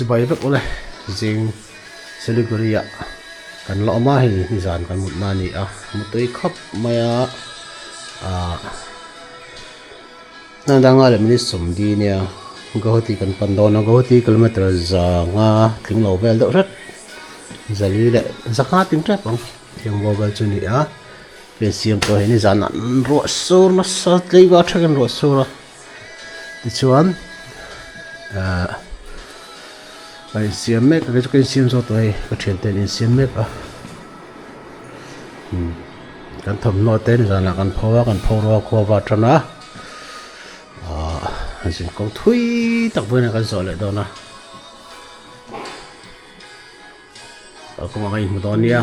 Chibai vek ule zing Siliguri ah kan la awm a hei nizan kan mutna a ni a mutui khawp mai a ah hna danga leh minute sawmli nia Guwahati kan pan dawn a Guwahati kilometer zanga tling lo vel deuh hret zali leh zanga tin tep ang thiangvaw vel chu a ni a pen siam tawh hei nizan ah ruah sur nasa tlei va thlengin ruah sur a. Tichuan ahh ka insiam mek a kei chu ka insiam zawk tawh hei ka thiante an insiam mek a umm kan thawmhnaw te nizanah kan pho a kan pho rual khua va tan a ahh zinkawng thui tak vawiin kan zawh leh dawn a. Kalkawngah ka inhmu dawn nia.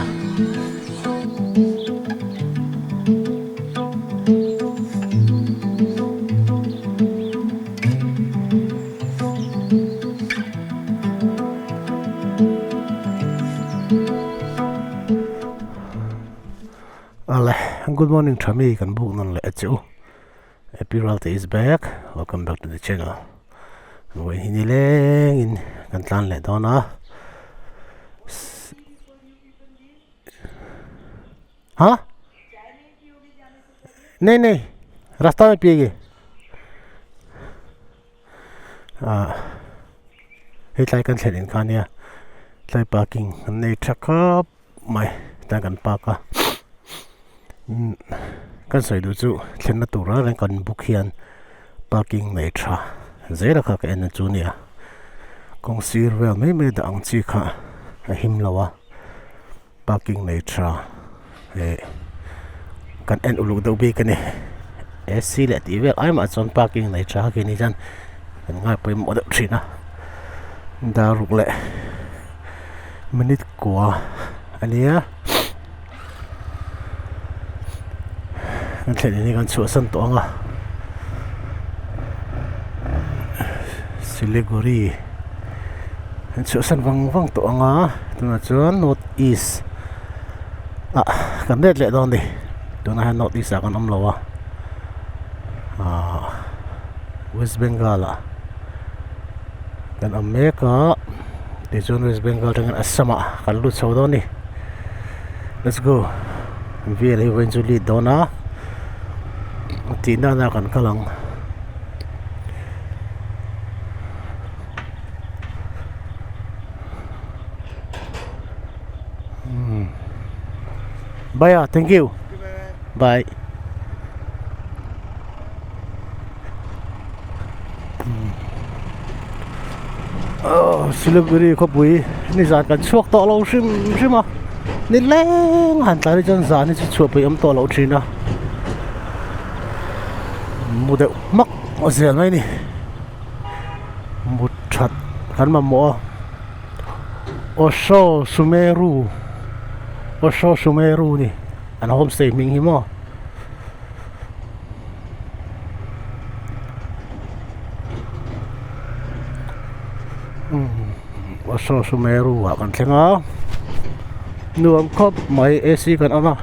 Ale good morning thami kan buk nawn leh a che u Happy Ralte is back welcome back to the channel vawiin hi nilengin kan tlan leh dawn a ha nei nei rasta mein piyegi ah hei tlai kan thlen in kha ania tlai parking an nei tha khawp mai tlai kan park a umm kan sawi duh chu thlenna tur reng reng kan book hian parking nei tha zel a kha ka en na chu nia kawng sir vel mai mai dah ang chi kha a him lo a parking nei tha eh kan en uluk deuh bik a ni ac leh tih vel ai mah chuan parking nei tha khi ni chuan kan ngai pawimawh deuh thin a dar ruk leh minute kua a nia kan thlen in hi kan chhuahsan tawh ang a Siliguri kan chhuahsan vang vang tawh ang a tunah chuan north east ah kan let leh dawn a ni tunah hian north east ah kan awm lo a ahh west bengal ah kan awm mek a tichuan west bengal atangin assam ah kan lut chho dawn a ni let's go vel hi vawiin chu lead dawn a tih nana kan kal ang bye ah thank you bye oh Siliguri khawpui nizan kan chhuak tawh lo hrim hrim a ni leng han tlai chuan zan hi chu chhuahpui awm tawh loh thin a mu deuh hmak a zel mai a ni mut that kan mamawh a Osho Sumeru Osho Sumeru a ni an homestay hming hi maw. Osho Sumeru ah kan thleng a nuam khawp mai ac kan on a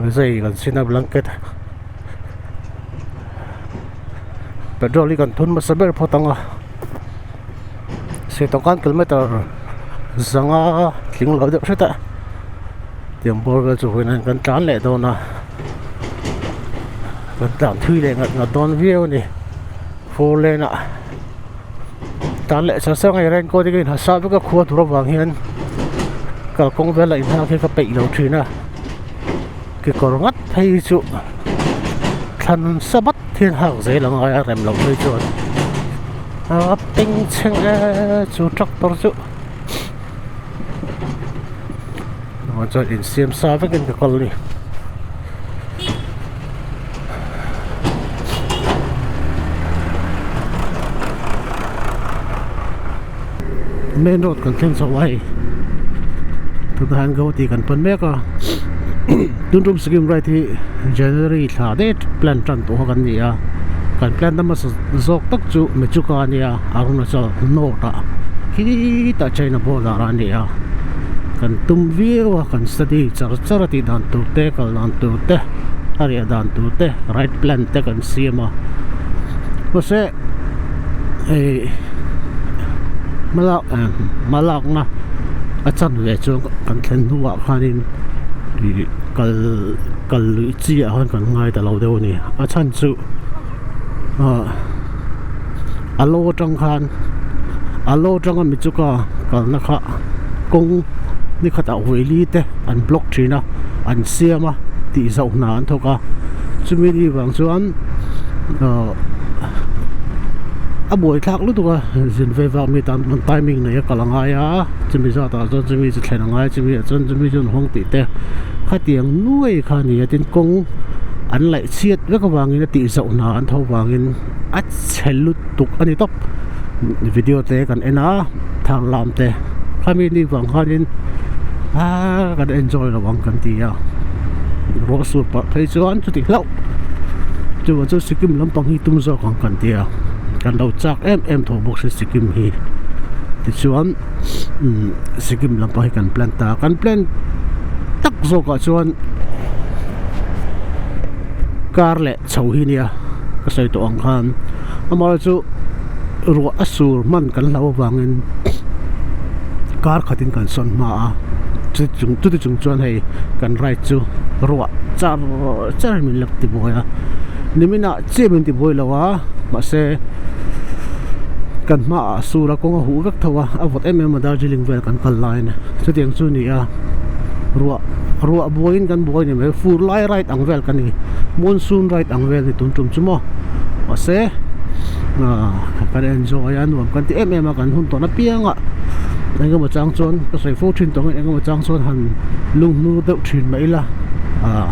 rizai kan sin a blanket petrol hi kan thun hmasa ber phawt ang a sitawng khan kilometer zanga tling lo deuh hret a tiang bawr vel chu vawiin kan tlan leh dawn a. Kan tlan thui leh ngat ngat dawn viau a ni four lane ah tlan leh char char a raincoat hi ka inha sa vek a khua tur avang hian kalkawng vel a inhak hi ka peih lo thin a kekawr ngat phei hi chu thlan sa vat hian hak zel a ngai a rem loh phei chuan a peng chheng e chu tractor chu chuan insiam sa vekin ka kal a ni. Main road kan thleng chho a hei tunah hian Guwahati kan pan mek a tun tum Sikkim ride hi January thla daih plan tan tawh kha kan ni a kan plan na hmasa zawk tak chu Mechuka a nia Arunachal north ah khitah China border ah a ni a kan tum viau a kan study char char a tih dan tur te kal dan tur te a riah dan tur te ride plan te kan siam a mahse hei. Hmalak hmalakna a chanve chuan kan thlen hnuah khanin ih kal kal luih chi ah khan kan ngai ta lo deuh a ni a chhan chu ah a lo atang khan a lo atanga michuka kalna kha kawng ni khatah vawi te an block thin a an siam a tih zauh hna an thawk a chumi ni vang chuan ah a buaithlak lutuk a zin ve vak mi tan an timing nei a kal a ngai a chumi zat ah chuan chumi chu thlen a ngai chumi ah chuan chumi chu an hawng tih te khatiang nuai kha a ni a tin kawng an laih chhiat vek avangin a tih zauh hna an tho vangin a chhe lutuk a ni tawp video te kan en a thar lam te khami ni vang khanin aaa kan enjoy lo ang kan ti a ruah sur pah phei chuan chuti hlauh chuvang chu Sikkim lampang hi tum zawk ang kan ti a kan lo chak em em tho bawk si Sikkim hi tichuan umm Sikkim lampang hi kan plan ta kan plan tak zawkah chuan kar leh chho hi nia ka sawi tawh ang khan amaherawhchu ruah a sur hman kan hlauh avangin kar khatin kan sawn hma a chuti chung chuan hei kan ride chu ruah char char in min la ti buai a niminah chiah min ti buai lo a mahse kan hmaah sur a kawng a huh vek tho a a vawt em em a Darjeeling vel kan kal laiin chutiang chu a ni a ruah ruah buaiin kan buai a ni mai fur lai ride ang vel ka ni monsoon ride ang vel ni tun tum chu maw mahse ah kan enjoy a nuam kan ti em em a kan hun tawn apiang a engemaw chang chuan ka sawi fo thin tawng engemaw chang chuan han lunghnur deuh thin mai ila ah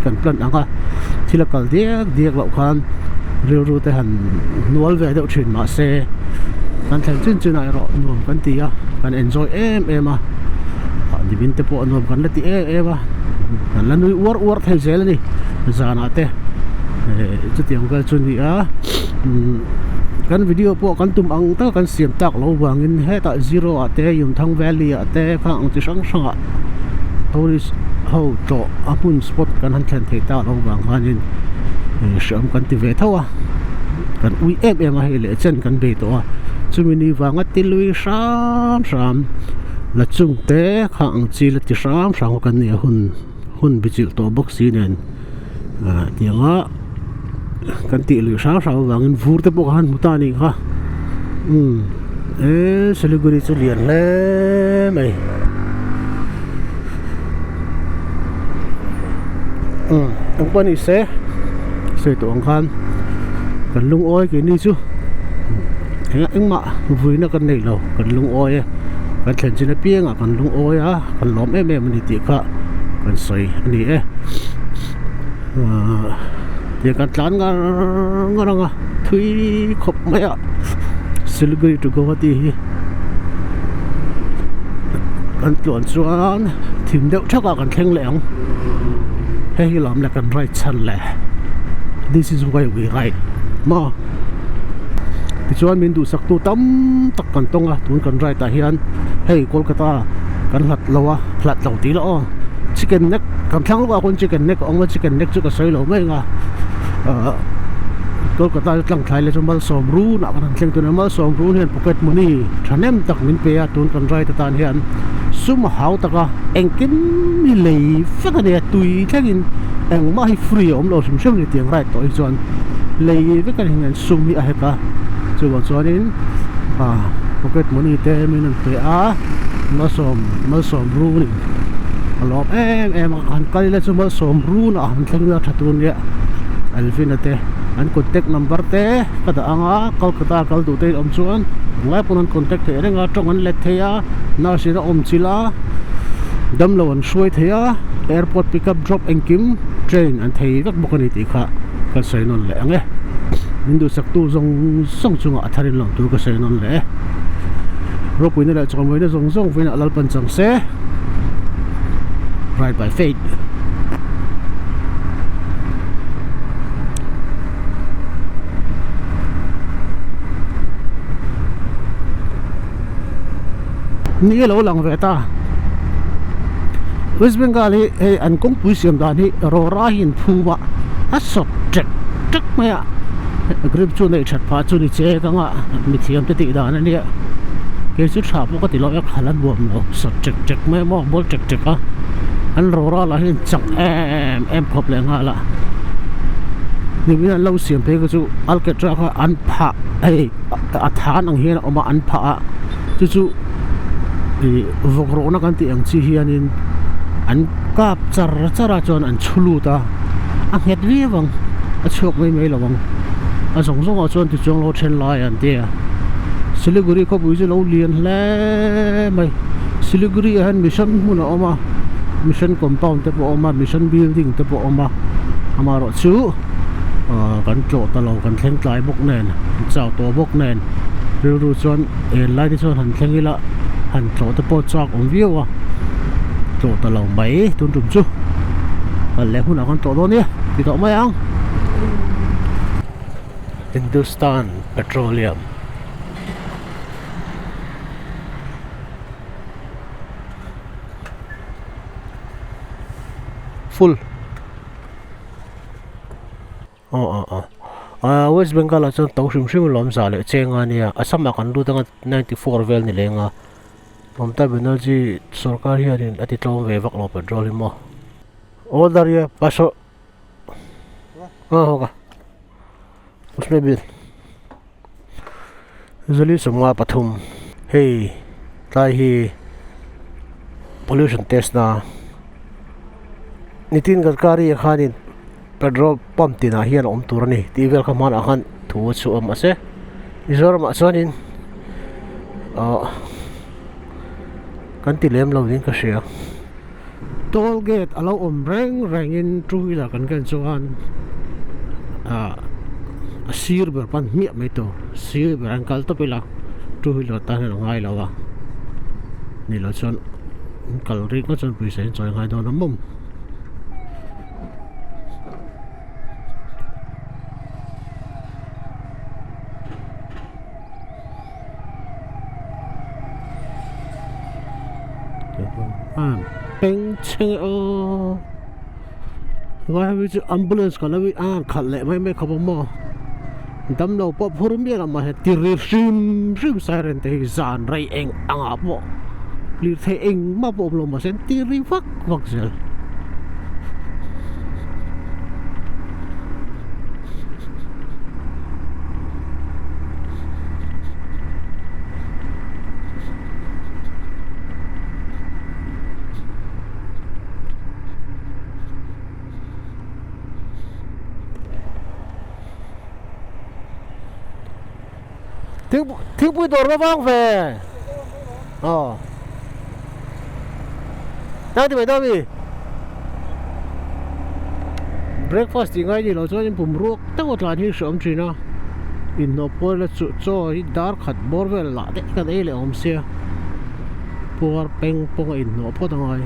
kan plan ang a thil a kal diak diak loh khan rilru te han hnual ve deuh thin mahse kan thlen chin chin ah erawh nuam kan ti a kan enjoy em em a nimin te pawh nuam kan la ti em em a kan la nui uar uar thei zel a ni zanah te eh chutiang vel chu a ni a umm kan video pawh kan tum ang tak a kan siam tak loh vangin hetah zero ah te Yumthang valley ah te khang ang chi hrang hrang ah tourist ho tlawh a hmun spot kan han thlen thei tak loh vang khanin eh hreawm kan ti ve tho a kan ui em em a hei leh chen kan bei tawh a chumi ni vanga ti lui hram hram la chung te kha ang chi la ti hram hram kha kan nia hun hun bichilh tawh bawk si nen ah tianga kan tih lui hram hram avangin vur te pawh kha han hmu ta anih kha umm he siliguri chu lian hle mai umm engpawh ni se sawi tawh ang khan kan lungawi keini chu eng engmah vuina kan nei lo kan lungawi e kan thlen chin apiangah kan lungawi a kan lawm em em a ni tih kha kan sawi a ni e ahh tiang kan tlan ngar ngar ang a thui khawp mai a Siliguri to Guwahati hi kan tluan chuan thim deuh thak ah kan thleng leh ang hei hi lam leh kan ride chhan leh this is why we ride maw tichuan min duhsak tu tam tak kan tawng a tun kan ride ah hian hei Kolkata kan hlat lo a hlat lo tih lah aw chicken neck kan thlang lawk ah khawn chicken neck a awm a chicken neck chu ka sawi lo mai ang a ahh Kolkata chu tlang thlai leh chu malsawm run ah kan han thleng tun a malsawm run hian pocket money thahnem tak min pe a tun kan ride atan hian sum a hau tak a engkim hi lei vek a nia tui thlengin engmah hi free a awm lo hrim hrim a ni tiang ride tawh hi chuan lei vek a ni hian sum hi a hek a chuvang chuanin ah pocket money te min rawn pe a malsawm malsawm run in a lawm em em a han kal ila chu malsawm run ah han thleng ila tha tur nia Alvin-a te an contact number te ka dah ang a Kolkata kal duh te in awm chuan englai pawn an contact theih reng a tawng an let thei a nurse in a awm chilh a damlo an hruai thei a airport pick up drop engkim train an thei vek bawk a ni tih kha ka sawi nawn leh ang e min duhsak tu zawng zawng chungah a thar in lawm tur ka sawi nawn leh e ropuina leh chawmawina zawng zawng vawiinah Lalpan chang se ride by faith. Ni a lo lang ve ta West Bengal hi hei an kawngpui siam dan hi rawra hi an phum a a sawt ṭek ṭek mai a. Grip chu neih that phah chu ni che ka ngah mithiam te tih dan a nia kei chu tha pawh ka ti lo a khal a nuam lo sawt ṭek ṭek mai a maw ball ṭek ṭek a an rawra lah hian chak em em khawp leh nghal a nimin an lo siam phei kha chu alkatra kha an phah hei a than ang hian a awm a an phah a chu chu ih vawk rawhna kan tih ang chi hianin an kap char char a chuan an chhu lut a a nghet viau ang a chhuak mai mai lo ang a zawng zawng ah chuan tichuan lo then lai an ti a siliguri khawpui chu lo lian hle mai siliguri ah hian mission hmun a awm a mission compound te pawh a awm a mission building te pawh a awm a amaherawh chu ah kan tlawh ta lo kan thleng tlai bawk nen an chau tawh bawk nen rilru chuan en lai te chuan han thleng ila han tlawh te pawh chak awm viau a tlawh ta lo mai tun tum chu kal leh hunah kan tlawh dawn nia ti tawh mai ang. Hindustan Petroleum Full aw aw aw ah West Bengal ah chuan to hrim hrim a lawm zah leh cheng a nia Assam ah kan lut anga 94 vel ni leng a Mamta Banerjee sorkar hianin a ti tlawm ve vak lo petrol hi maw order hi paso ah hoga usme bill zali sawmnga pathum hei tlai hi pollution test na Nitin Gadkari ah khanin petrol pump tinah hian a awm tur a ni tih vel kha hmanah khan thu a chhuah a mahse Mizoramah chuanin ahh kan ti lem lo niin ka hria toll gate a lo awm reng rengin two wheeler kan ken chuan ahh a sir ber pan hmiah mai tur sir ber an kal tawp ila two wheeler tan hian a ngai lo a ni lo chuan an kal rik ngawt chuan pawisa in chawi ngai dawn a mawm. Peng chheng aw vai ho hi chu ambulance kal ho hi a khalh leh mai mai khawp ang maw damlo pawh phur miah lo mahse ti ri hrim hrim siren te hi zan rei eng angah pawh lirthei engmah pawh awm lo mahse an ti ri vak vak zel. Thingpui dawr va vang ve aw nang ti mai dawn mi breakfast tih ngai ni lo chuan in pum ruak deuh a tlan hi hreawm thin a inhnawh puar la chu chaw hi dar khat bawr vel lah daih kan ei leh awm sia puar peng pawng a inhnawh phawt a ngai.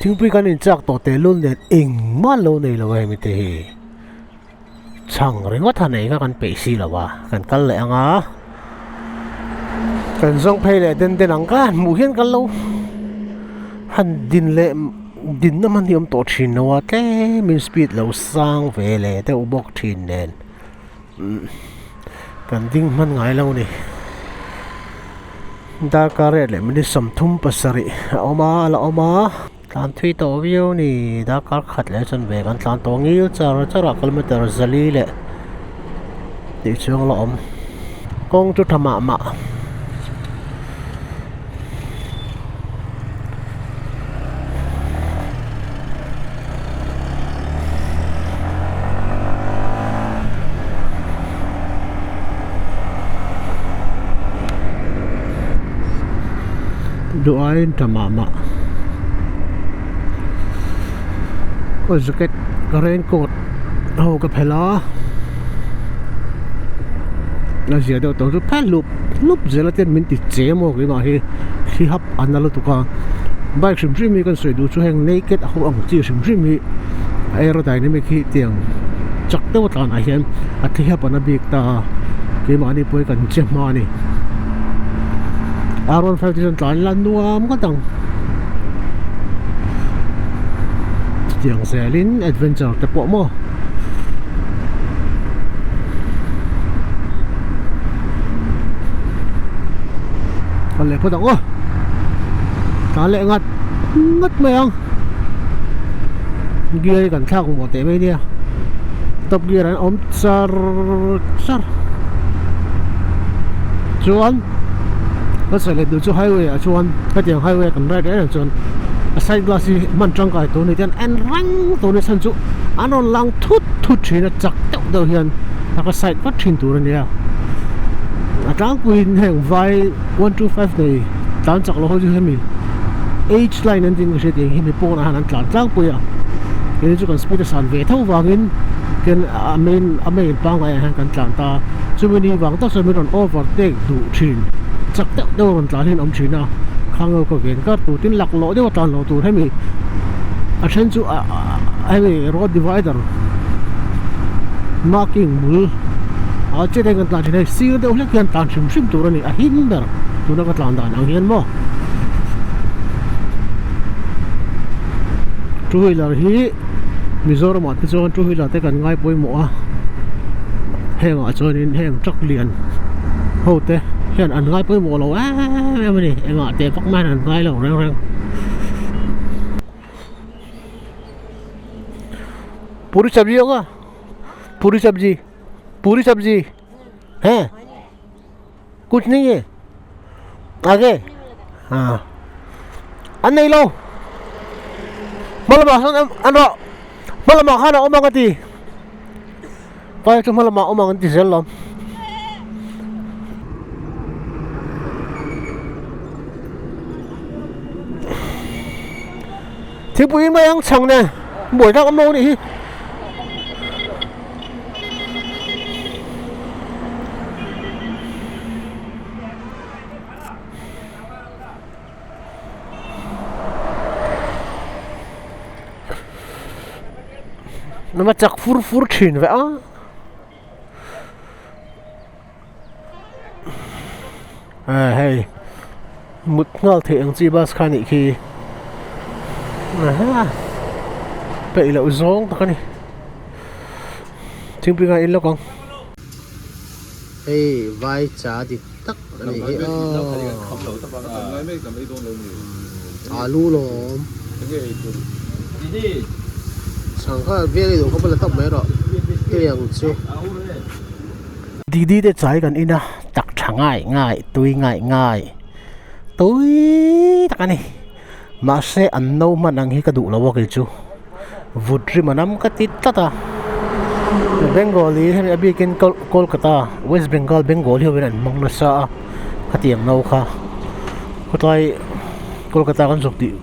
Thingpui kan inchak tawh tehlul nen engmah lo nei lo a hemi te hi. Chhang ringawt han ei kha kan peih si lo a, kan kal leh ang a, kan zawng phei leh den den ang kha hmuh hian kan lo han din leh din na hman hi awm tawh thin lo a tlemin speed lo sang ve leh deuh bawk thin nen kan ding hman ngai lo a ni. Darkar riat leh minute 37 a awm a a la awm a. Tlan thui tawh viau a ni darkar khat leh chuan ve kan tlan tawh ngil char char a kilometer zali leh tih chuang la awm kawng chu tha mah mah. Duh aiin tha mah mah aw jacket ka raincoat ho ka phelh a a zia deuh tawh chu phelh hlup. hlup zel a ten min ti che maw keimah hi thli hap a na lutuk a bike hrim hrim hi kan sawi duh chu heng naked a ho ang chi hrim hrim hi aerodynamic hi tiang chak deuh a tlanah hian a thli hap a na bik ta a keimahni pawh hi kan che hma a ni r one five te chuan tlan ila nuam ngawt ang chutiang zelin adventure te pawh maw. Kal leh phawt ang aw tlan leh ngat ngat mai ang gear hi kan thlak mawh teh mai nia top gear an awm char char chuan ka sawi leh duh chu highway ah chuan hetiang highway kan ride reng chuan a side glass hi hman tangkai tur a ni te hian en reng tur a ni chhan chu an rawn lang thut thut thin a chak deuh deuh hian a ka side vat thin tur a nia a tlangpuiin heng vai 125 nei tlan chak loh ho chu hemi H line an tih ang ka hria tih ang hi mi pawnah hian an tlan tlangpui a keini chu kan speed a san ve tho vangin ken a main a main pangngai ah hian kan tlan ta chumi ni vang tak chuan min rawn overtake duh thin chak deuh deuh a rawn tlan hi an awm thin a khang ho ka ven kar tur tin laklawh deuh a tlan loh tur hemi a then chu a hemi road divider marking bul ah chet hian kan tlan thin a hei sir deuh hlek hian tlan hrim hrim tur a ni a him ber tuna ka tlan dan ang hian maw two wheeler hi Mizoram ah te chuan two wheeler te kan ngai pawimawh a heng ah chuanin heng truck lian ho te hian an ngai pawimawh lo em em a ni engah teh vak mai hian an ngai lo reng reng. Puri sabji hoga puri sabji puri sabji hai kuch nahi hai aage haa an nei lo hma lamah sawn an rawh hma lamah khan a awm ang a ti vai chu hma lamah a awm ang an ti zel lawm. Thingpui in mai ang chhang nen buai tak awm lo anih hi. Nama chak fur fur thin ve a. Ah hei mut nghal theih ang chi bus kha anih khi aha peih loh zawng tak a ni thingpui kha a in lawk ang. Hei vai cha dik tak a nih hi aw alu lawm chhang kha vel i duh kha la tawp mai rawh hei ang chu. Didi te chai kan in a tak tha ngai ngai tui ngai ngai tui tak a ni mahse an no hman ang hi ka duh lo a kei chu vut rim a nam ka ti tlat a Bengali hemi a bikin Kolkata West Bengal Bengali ho hian an hmang nasa a khatiang no kha khawtlai Kolkata kan zuk tih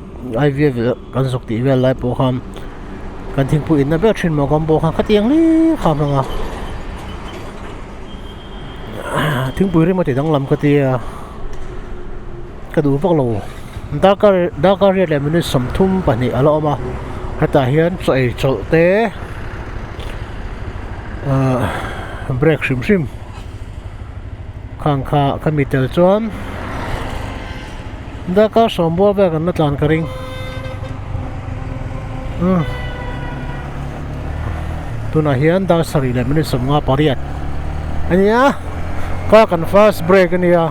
I_V_F kan zuk tih vel lai pawh khan kan thingpui inna ber thin maw kan pawh khan khatiang hle kha a hmang a thingpui rim a ti danglam ka tia ka duh vak lo darkar darkar riat leh minute 32 a la awm a hetah hian chaw ei chawlh te ahh break hrim hrim khang kha khami tel chuan. Darkar sawmbual vel kan la tlan ka ring umm tunah hian dar sarih leh minute 58 a nia ka kan first break a nia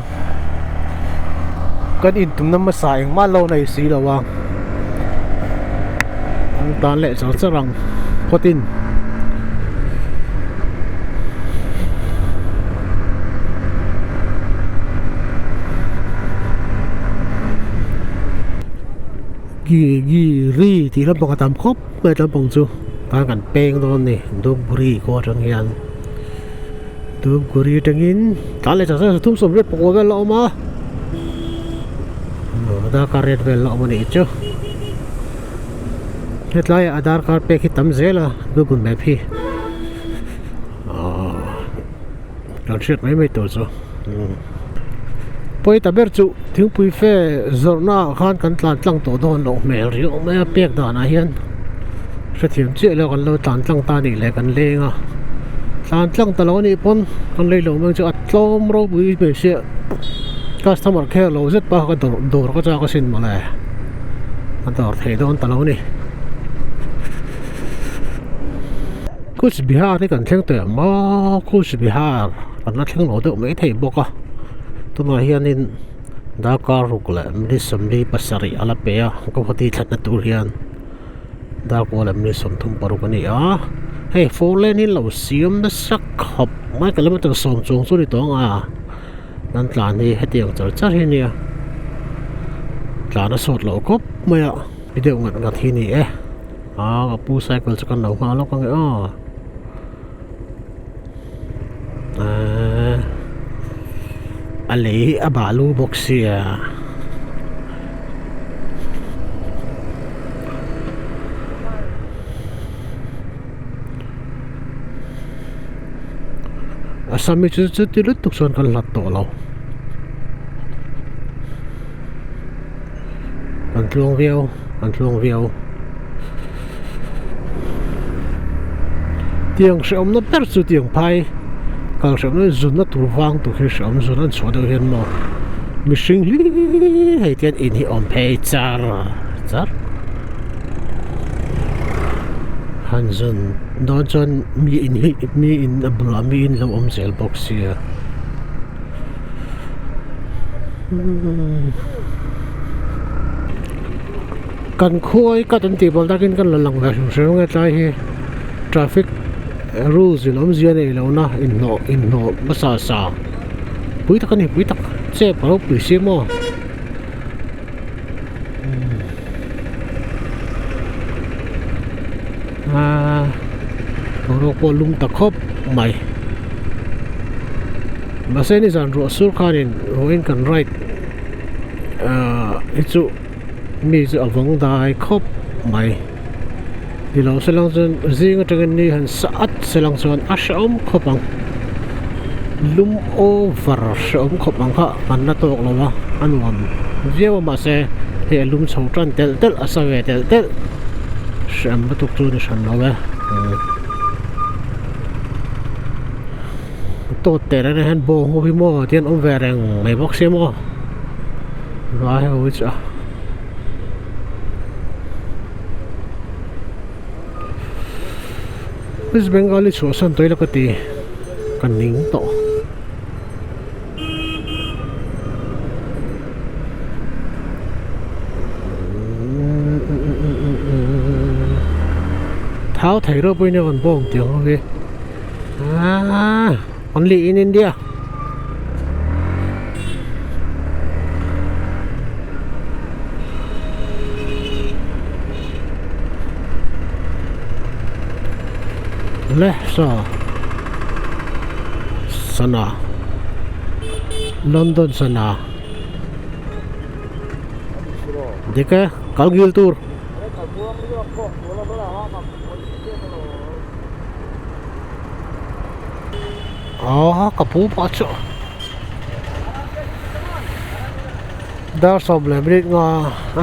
kan intumna hmasa engmah lo nei si lo a an tan leh char char ang phawtin. Gi gi ri tih lampang a tam khawp mai lampang chu tan kan peng dawn a ni Dhupguri khua atang hian Dhupguri atangin tlan leh chak chak 38 vel a awm a darkar riat vel a awm a nih chu hetlai ah darkar pek hi tam zel a Google map hi ahh. Kan hriat mai mai tur chu. Pawi ta ber chu thingpui fe zawrhna ah khan kan tlan tlang tawh dawn loh hmel riau mai a pek danah hian hrethiam chiah lo kan lo tlan tlang ta nih leh kan leng a tlan tlang ta lo anih pawn kan lei lo mai chu a tlawm ropui hmeichhia customer care lo zet pawh kha ka dawr dawr ka chak asin mawle a dawr thei dawn ta lo a ni. Kuch Bihar hi kan thleng tawh em maw Kuch Bihar kan la thleng lo deuh mai thei bawk a tunah hianin darkar ruk leh minute 47 a la pe a Guwahati thlenna tur hian darkaw leh minute 36 a ni a hei four lane hi lo siam nasa khawp mai kilometer sawm chuang chu a ni tawh ang a kan tlan hi hetiang char char hi a nia tlan a sawt loh khawp mai a ni deuh ngat ngat hi a ni e. Ah ka pu cycle chu kan lo nghah lawk ange aw ehh a lei hi a balu bawk sia Assam hi chu chuti lutuk chuan kan hlat tawh lo Kan tluang viau kan tluang viau tiang hrehawmna ber chu tiang phai kal hrehawmna zunna tur vang tur khi hrehawm zun an chhuah deuh hian maw mihring hli hei tian in hi awm phei char char han zun dawn chuan mi in hi mi in a bulah mi in lo awm zel bawk sia. Kan khuai cut an tih bawlh takin kan la lang ve hrim hrim ang e tlai hi traffic rules in awmzia nei lo na inhnawh inhnawh hmasa sa pui tak a ni pui tak chep a ropui si maw aaa boruak pawh a lum ta khawp mai mahse nizan ruah sur khanin ruahin kan ride ahh hi chu mi chu a vawng dai khawp mai ni lo se lang chuan zing atangin ni han sa at se lang chuan a hrehawm khawp ang lum over hrehawm khawp ang kha an la tawk lo a a nuam viau a mahse hei a lum chho tan telh telh a sa ve telh telh hrehawm lutuk chu ni hran lo e. Tawt teh reng hian bawng ho hi maw tihian awm ve reng mai bawk sia maw vai ho hi chu a. West Bengal hi chhuahsan tawh ila ka ti ka ning tawh. Thau thei reuh pawhin a rawn bawng tiang ho hi. Ah, only in India. Le saw sana London sana dik e kal ngil tur. Aw ka pu pah chu dar sawm leh minute nga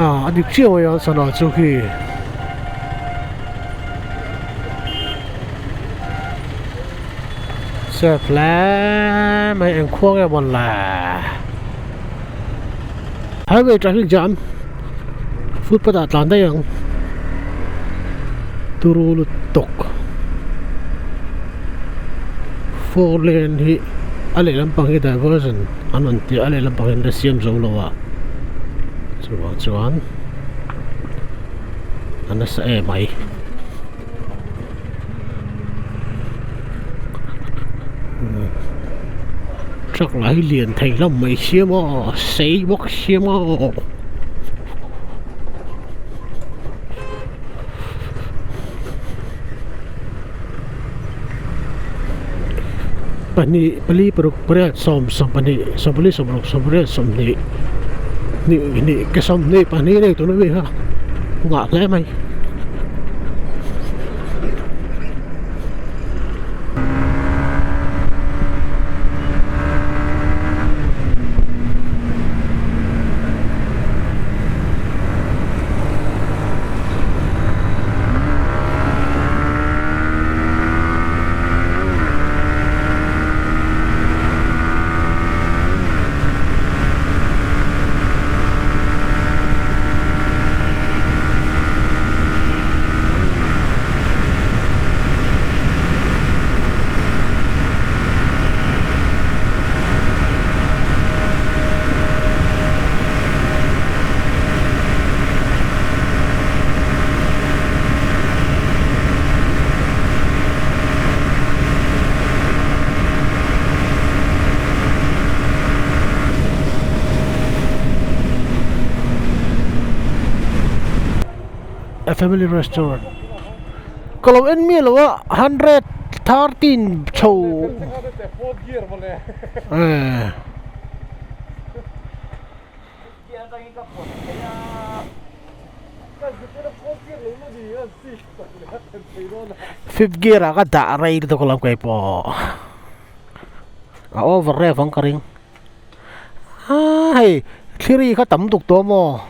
ah a dik chiah mai a sana chu khi chep hle mai eng khua nge mawn le highway traffic jam footpath ah tlan daih ang turu lutuk four lane hi a lehlam pang hi diversion an rawn tih a a lehlam pang hi an la siam zo lo a chuvang chuan a nasa em mai. Truck lah hi lian thei hlawm mai sia maw sei bawk sia maw. Pahnih pali paruk pariat sawm sawmpahnih sawmpali sawmruk sawmpariat sawmhnih hnih hnih ke sawmhnih pahnih nei tuna mi kha nghah hle mai. Family Restaurant ka lo en miah lo a 113 chho eh. Fifth gear ah ka dah rei lutuk alawm keipawh a over rev ang ka ring aa hei thli ri kha tam duk tawh maw.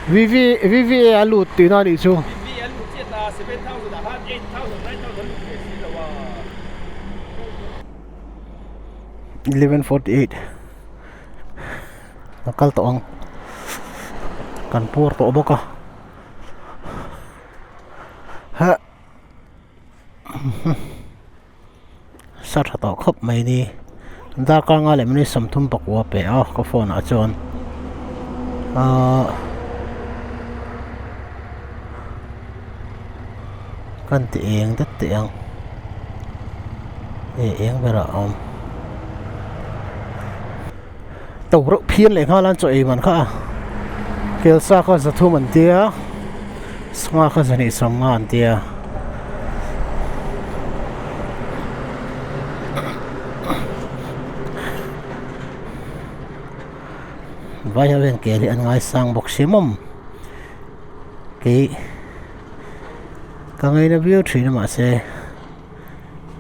VV VVA a lut tihna a nih chu. 11:48 a kal tawh ang kan puar tawh bawk a. Ha sa tha tawh khawp mai ni darkar nga leh minute 39 pe a ka phone ah chuan ahh kan ti eng det teh ang eh eng berah a awm to reuh phian leh nghal a an chaw ei man kha a kelsa kha zathum an tia sangha kha zahnih sawmnga an tia. Vai ho hian kel hi an ngaisang bawk si mawm kei ka ngaina viau thin a mahse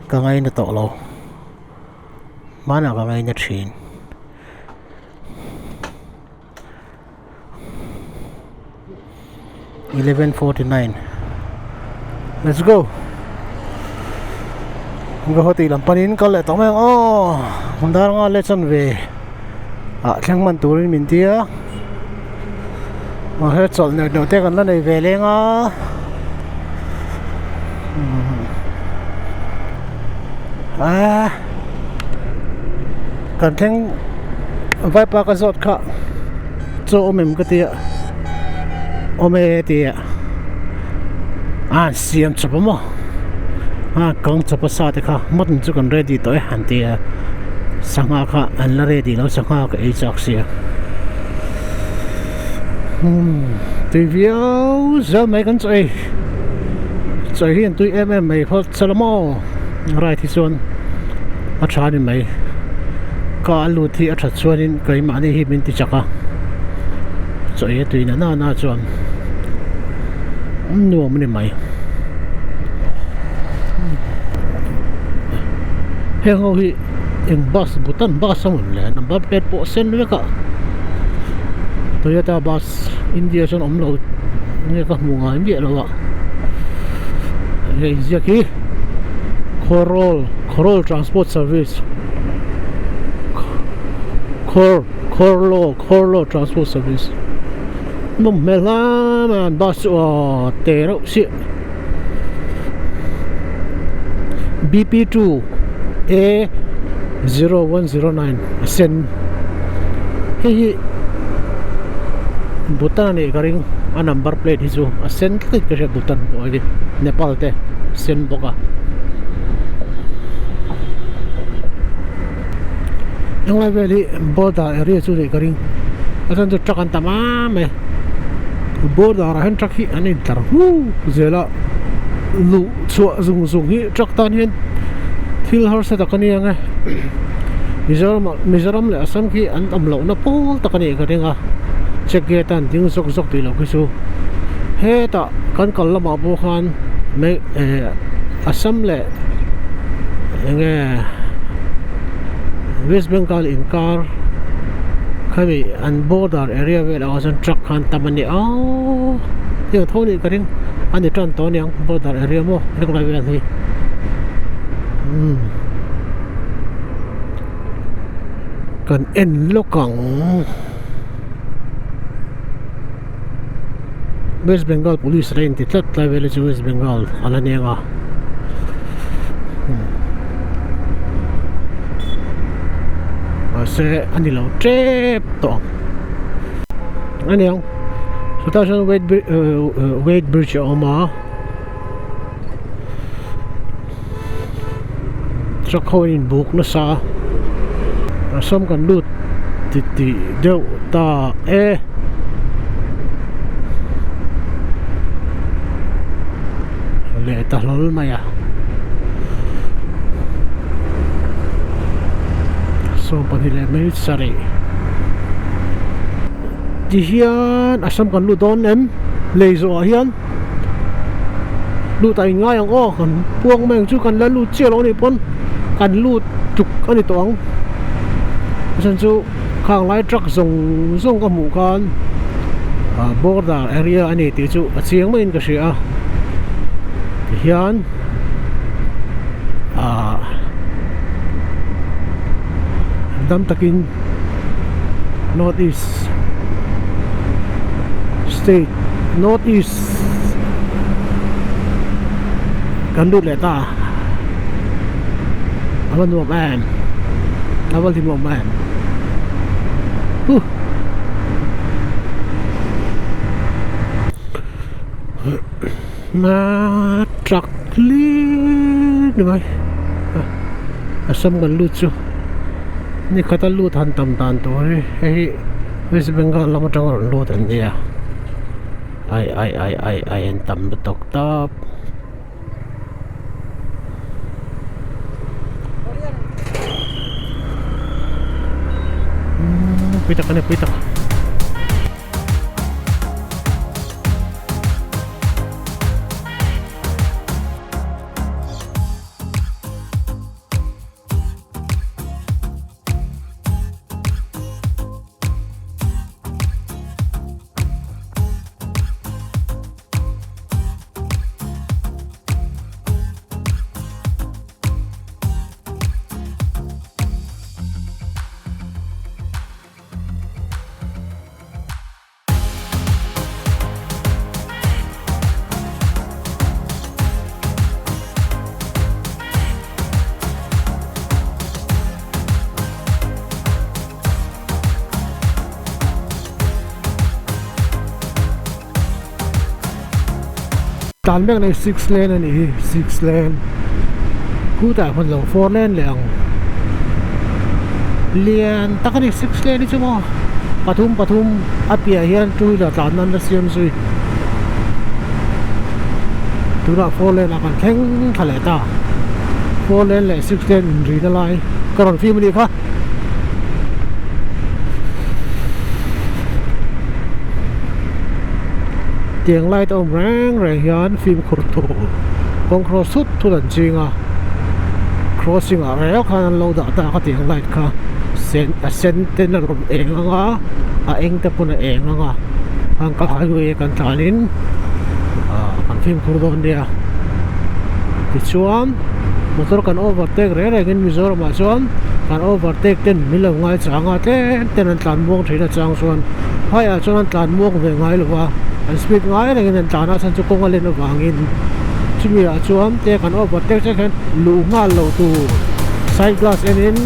ka ngaina tawh lo. Hmanah ka ngaina thin. 11:49 Let's go. Guwahati lam panin kal leh tawh mai ang aw. Dar nga leh chuan ve ah thleng hman turin min ti a. Mahse chawlh neuh neuh te kan la nei ve leng a. Aaa kan thleng vaipa ka zawt kha chaw awm em ka tia awm e tia a han siam chawp a maw a kang chawp a sa te kha mutton chu kan ready tawh e han tia sangha kha an la ready lo sangha ka ei chak sia umm tui viau zel mai kan chaw ei. Chaw hi an tui em em mai phawt se la maw ride hi chuan a tha a ni mai ka a lut hi a that chuanin keimahni hi min ti chak a chaw ei a tui na na chuan nuam a ni mai heng ho hi eng bus Bhutan bus a mawn le number plate pawh a sen vek a Toyota bus India chuan awm lo nge ka hmu ngai miah lo a hei inziak hi Khawrawl Khawrawl Transport Service Khawr Khawrlaw Khawrlaw Transport Service nawm hmel hle mai a an bus chu aw te reuh chiah BP2 A 0109 a sen hei hi Bhutan a nih ka ring a number plate hi chu a sen tlat ka hria Bhutan pawh hi Nepal te sen bawk a helai vel hi border area chu nih ka ring a chhan chu truck an tam em mai border ah hian truck hi an intlar hu zel a luh chhuah zung zung hi truck tan hian thil harsa tak a ni ang e Mizoram ah Mizoram leh Assam khi an awm lohna pawl tak a nih ka ring a check gate a an ding zawk zawk tih loh khi chu hetah kan kal lamah pawh khan mai eh Assam leh enge West Bengal inkar khami an border area velah khan chuan truck khan tam a ni a heng tho nih ka ring a ni tan tawh aniang border area maw heng lai vel hi umm kan en lawk ang West Bengal police la inti tlat tlai vel hi chu West Bengal a la nia nga mahse a ni lo tep tawh ang a niang chutah chuan weight weight bridge a awm a. Truck ho an inbuk nasa a, Assam kan lut ti tih deuh ta e. Leh ta hlawl mai a. 22 leh minute sarih tihian Assam kan lut dawn em lei zawhah hian lut a in ngai ang aw kan puang mai ang chu kan la lut chiah lo anih pawn kan lut tuk a ni tawh ang a chhan chu khang lai truck zawng zawng ka hmuh khan ah border area a ni tih chu a chiang maiin ka hria a tihian ah dam takin north east state north east kan lut leh ta a va nuam em a va hlim awm em huh truck hlir ni mai a sam kan lut chu ni khat a lut han tam dan tur hi hei hi west bengal lam atanga rawn lut an nia ai ai ai ai ai an tam lutuk tawp. Pui tak a ni pui tak. Tlan mek nei six lane a nih hi six lane khutah hmun lo four lane leh ang lian tak a ni six lane hi chu maw pathum pathum a piah hian two wheeler tlan nan la siam zui tunah four lane ah kan thleng thla leh ta four lane leh six lane inrina lai ka rawn fim a nih kha. Tiang light a awm reng reng hian fimkhur tur kawng cross thut thut an ching a crossing ah reu khan an lo dah ta kha tiang light kha sen a sen ten a rawn eng ang a a eng te pawn a eng ang a hang ka highway a kan tlan in ah kan fimkhur dawn nia tichuan motor kan overtake reng reng in Mizoram ah chuan kan overtake ten min lo ngai chang a tlem ten an tlan muang thin a chang chuan phaiah chuan an tlan muang ve ngai lo va an speed ngai rengin an tlan a chhan chu kawng a len avangin chumi ah chuan te kan overtake chiah khian luh nghal lo tur side glass enin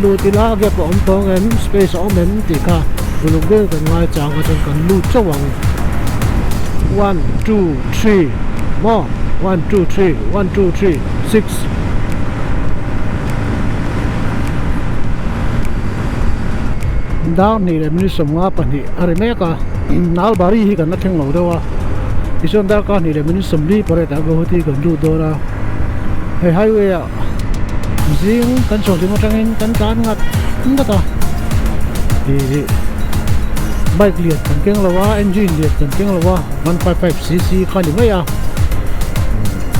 lut ila gap a awm tawng em space a awm em tih kha uluk deuhin kan ngai chang a chuan kan lut chauh ang one two three maw one two three one two three six. Dar hnih leh minute 52 a ri mek a Nalbari hi kan la thleng lo deuh a tichuan darkar hnih leh minute 48 ah Guwahati kan lut dawn a hei highway ah zing kan chhuah hlim atangin kan tlan ngat ngat a ih bike lian kan keng lo a engine lian kan keng lo a 155 cc kha ni mai a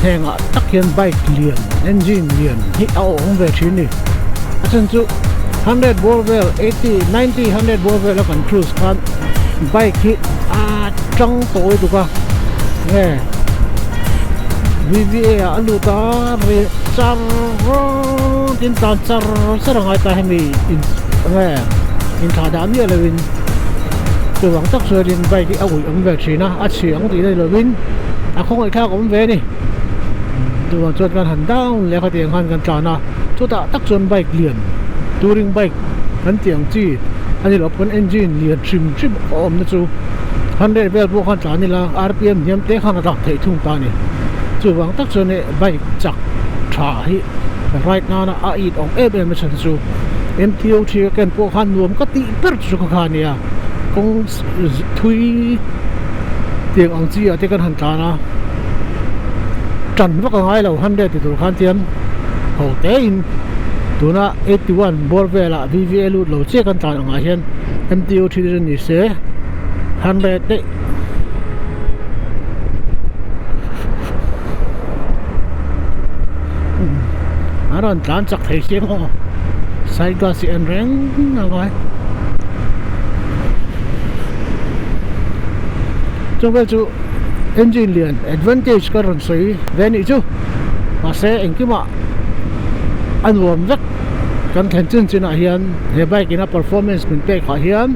hengah tak hian bike lian engine lian hi a awm ve thin ni a chhan chu hundred bawr vel eighty ninety hundred bawr vel a kan cruise khan bike hi a tang tawh lutuk a nge V V A ah a lut a ri char tin tlan char char a ngai ta hemi in nge inthlah dah miah lo in chuvang tak chuan in bike hi a uih awm ve thin a a chhi ang tih na ni lo in a khawngaih thlak awm ve a ni chuvang chuan kan han down leh a khatiang khan kan tlan a chutah tak chuan bike lian touring bike kan tih ang chi a ni loh pawn engine lian hrim hrim a awm na chu hundred vel pawh khan tlan ila rpm hniam te khan a dak theih thung ta a ni chuvang tak chuan hei bike chak tha hi. Ride nana a it awm em em a chhan chu M_T_O thi ka ken pawh khan nuam ka tih ber chu ka kha a nia kawng thui tiang ang chi ah te kan han tlan a tan vak a ngai lo hundred ti tur khan chuan ho te in tuna 81 bawr velah V_V_A lut lo chiah kan tlan angah hian M_T_O thi te chu ni se hundred daih. A rawn tlan chak thei si maw side glass hi en reng a ngai chu vel chu engine lian advantage ka rawn sawi ve anih chu mahse engkimah a nuam vek kan thlen chin chin ah hian he bike in a performance min pek ah hian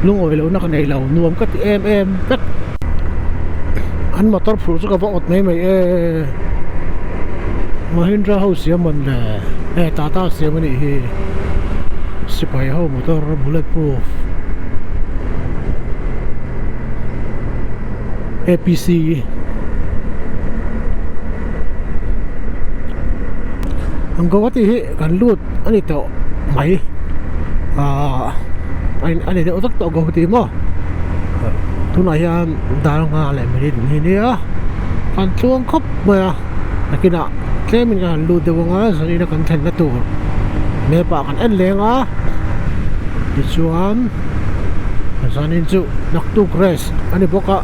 lungawi lohna ka nei lo nuam ka ti em em vek. An motor phurh chu ka va awt mai mai e Mahindra ho siam man le e Tata siam anih hi sipai ho motor bullet proof A_P_C ang Guwahati hi kan lut a ni tawh mai ahh a ni deuh vek tawh Guwahati maw. Tunah hian dar nga leh minute ni nia kan tluang khawp mai a nakinah tlemin kan han lut deuh anga zanina kan thlenna tur map ah kan en leng a tichuan zanin chu naktuk rest a ni bawk a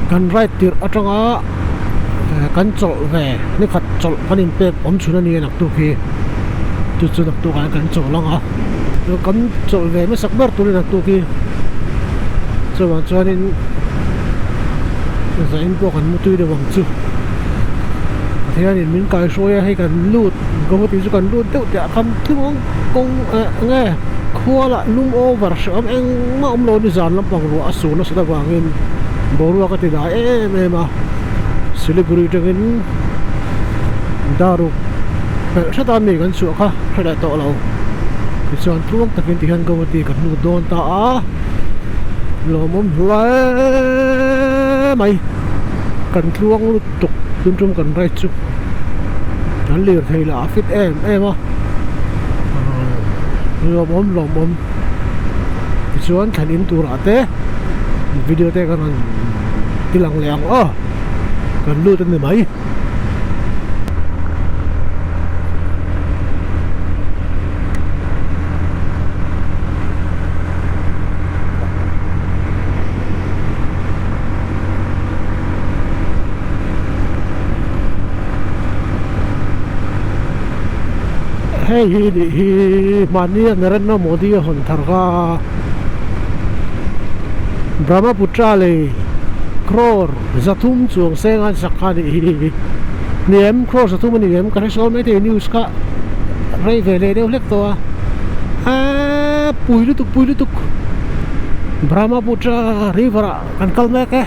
kan ride tirh atanga kan chawlh ve nikhat chawlh kan inpek awm chhun a ni a naktuk hi. Chu chu naktuk ah kan chawlh ang a kan chawlh ve hmasak ber turin naktuk hi chuvang chuanin zain pawh kan mutui deuh ang chu Pathianin min kaihruai a hei kan lut Guwahati chu kan lut deuh teh ah khan tluang kawng eh enge khua lah lum over hrehawm engmah awm lo a ni zan lampang ruah a sur nasat avangin boruak a ti dai em em a Siliguri atangin daruk. Hmelh hret a mi kan chhuah kha hre leh tawh lo tichuan tluang takin tihian Guwahati kan lut dawn ta a lawmawm hle mai kan tluang lut tuk tun tum kan ride chu kan lirthei lah a fit em em a lawmawm lawmawm tichuan thlan in turah te video te kan rawn ti lang leh ang aw kan lut a ni mai. Hei hi nih hi mahni a Narendra Modi a hawn thar kha Brahmaputra lei crore Zathum chuang seng an sak kha nih hi Niam cross zathum a ni em ka hre sawn maithei news kha rei ve leh deuh hlek tawh a aaa pui lutuk pui lutuk Brahmaputra river ah kan kal mek e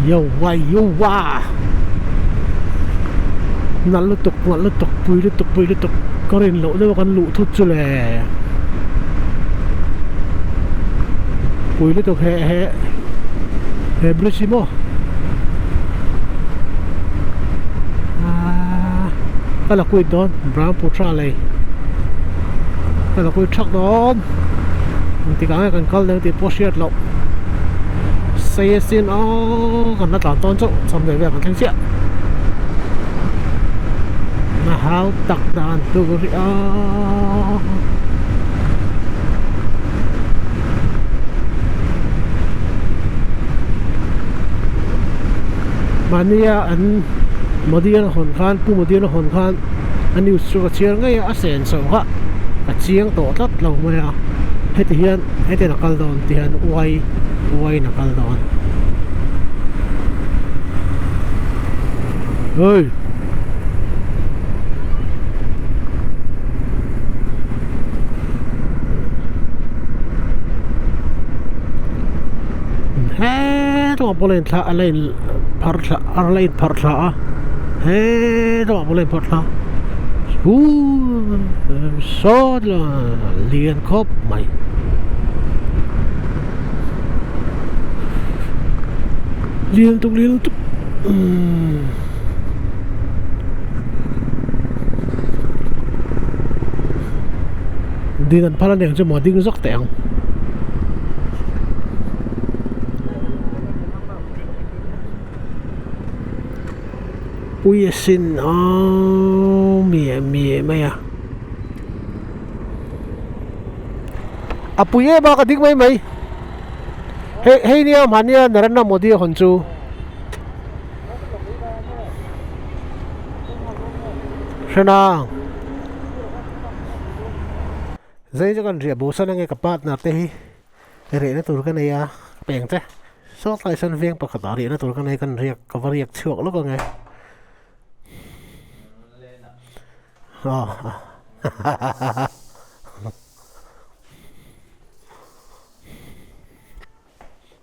yowa yowa nalh lutuk nalh lutuk pui lutuk pui lutuk ka rin loh deuh a kan luh thut chu le pui lutuk he he. He bridge hi maw aaa ka la kuit dawn Brahmaputra lei ka la kuit thak dawn engtik ah nge kan kal dawn tih pawh hriat loh sei asin aw kan la tlan dawn chauh cham ve vel kan thleng chiah na hau tak dan tur hi aw. Mahnia an Modi an hawn khan Pu Modi an hawn khan a news chu ka chhiar ngei a a sen chho kha a chiang tawh tlat lo mai a heti hian hetiang a kal dawn ti hian uai uaiin a kal dawn hei. He tlawng pawh la in thla a la in phar thla a la in phar thla a he tlawng pawh la in phar thla huuu saw lian khawp mai. Lian tuk lian tuk. Umm. Din an phal aniang chu maw ding zawk teh ang. Pui asin aww miah miah mai a. A pui em a ka ding mai mai. Hei hei nia mahnia Narendra Modi a hawn chu. Hrena Zai chu kan riah bo san ange ka partner te hi rehna tur ka nei a ka peng che saw tlai sawn veng pakhat ah rehna tur ka nei kan riak ka va riak chhuak lawk ange aw hahaha.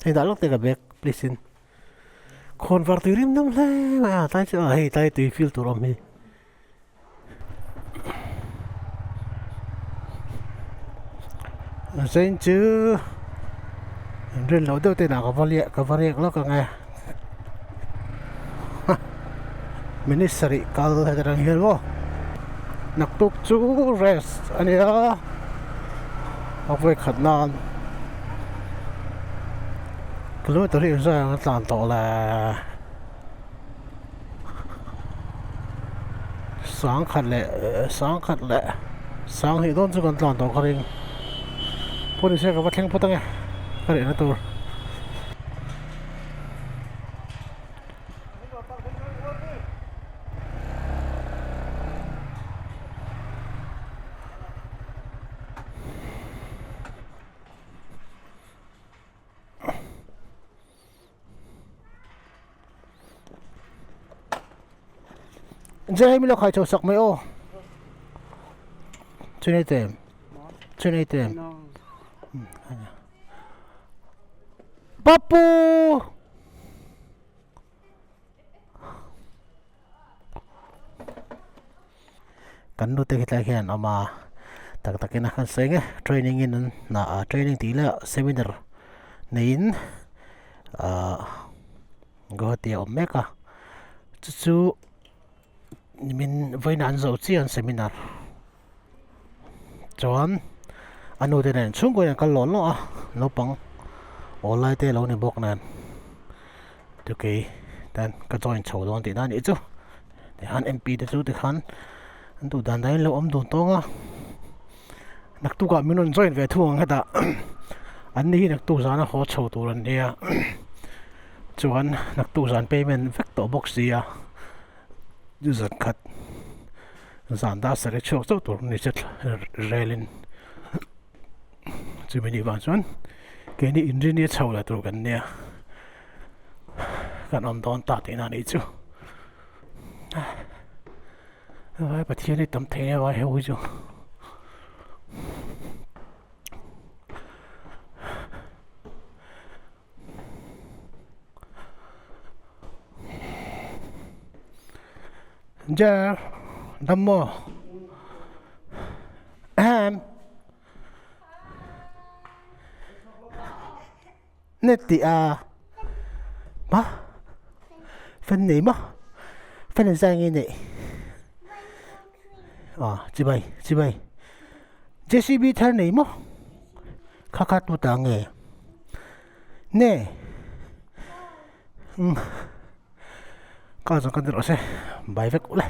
Hei dah lawk te ka bag please in. Khawn var tui rim dam hle mai a tlai chu a hei tlai tui feel tur awm hi. Zain chu an rin loh deuh te inah ka va liah ka va riak lawk ang e minute sarih kal heti rang hian maw naktuk chu rest a nia a vawikhat nan. Kilometer hi engzah ang a tlan tawh le sangkhat leh sangkhat leh sanghnih dawn chu kan tlan tawh ka ring pawh ni se ka va thleng phawt ange ka rehna tur. Jai hei milo khai chho sak mai aw chunei tem chunei tem papu Kan nute khi tlai khian an awm a tak takin a kan sawi nge training in an hna ah training tih leh seminar neiin ahh Guwahati a awm mek a chu chu nimin vawiinah an zawh chiah an seminar chuan a nute nen chhungkaw in an kal lawh lawh a naupang awl lai te alo ni bawk nen tukei ten ka join chho dawn tihna a nih chu tikhan M P te chu tikhan an duh dan dan in lo awm dun tawng a naktuk ah min rawn join ve thung ang hetah an ni hi naktuk zan a haw chho tur an nia chuan naktuk zan payment vek tawh bawk sia zan khat zan dar sarih chhuak chauh tur an ni che relin chumi nih vang chuan keini inrini a chho la tur kan nia kan awm dawn ta tihna a nih chu vai pathian hi tam thei nia vai ho hi chu. Jer dam maw ahem net tih a ma fan nei maw fan an zai nge neih aw chibai chibai J C B thar nei maw kha kha tu ta nge nge umm ka zawng ka ni rawh se bai vek ule.